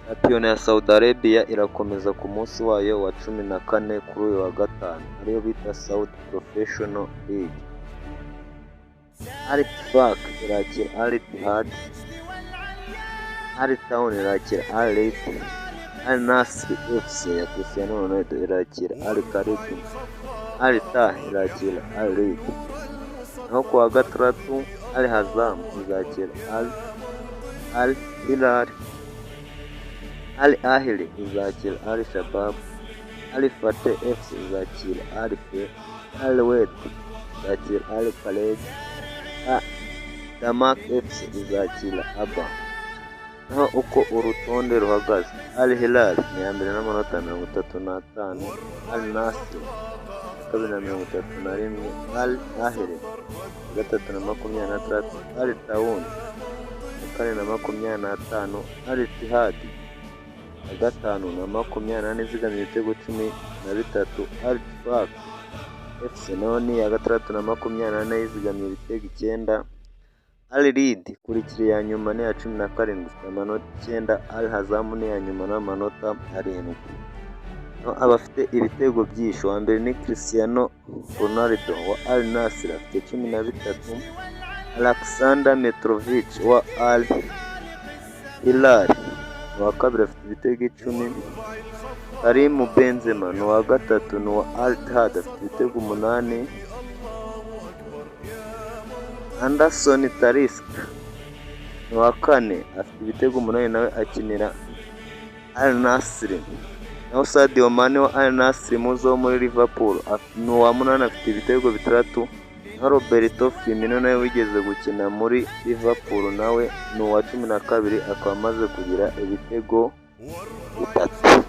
Shampiyona ya Saudi Arabia irakomeza ku munsi wayo wa 14 kuri uyu wa gatanu, ariyo bita Saudi Professional League. Al Ettifaq irakira Al Ittihad, Al Taawoun irakira Al Raed, Al Nassr FC ya Cristiano Ronaldo irakira Al Khalid, Al Taha irakira Al Raed. Naho ku wa gatandatu, Al Hazm izakira Al Hilal, Al Ahli izakira Al Shabab, Al Fateh FC izakira Al Al Wehda izakira Al Khalej, Damac FC izakira Abha. Naho uko urutonde ruhagaze, Al Hilal ni iya mbere n'amanota 35, Al Nassr iya kabiri na 31, Al Ahli iya gatatu na 26, Al Taawoun iya kane na 25, Al Ittihad iya gatanu na 24 izigamye ibitego 13, Al Ettifaq FC nayo ni iya gatandatu na 24 yizigamye ibitego 9, Al Raed ikurikira iya nyuma ni iya 17 ifite amanota 9, Al Hazm ni iya nyuma n'amanota 7. Abafite ibitego byinshi, uwa mbere ni Cristiano Ronaldo wa Al Nassr afite 13, Aleksandar Mitrovic wa Al Hilal ni uwa kabiri afite ibitego 10, Karim Benzema ni uwa gatatu ni uwa Al Ittihad afite ibitego 8, Anderson Talisca ni uwa kane afite ibitego 8 nawe akinira Al Nassr. Naho Sadio Mane wa Al Nassr muzi wo muri Liverpool ni uwa munani afite ibitego 6, naho Roberto Firmino nawe wigeze gukina muri Liverpool nawe ni uwa 12 akaba amaze kugira ibitego 3.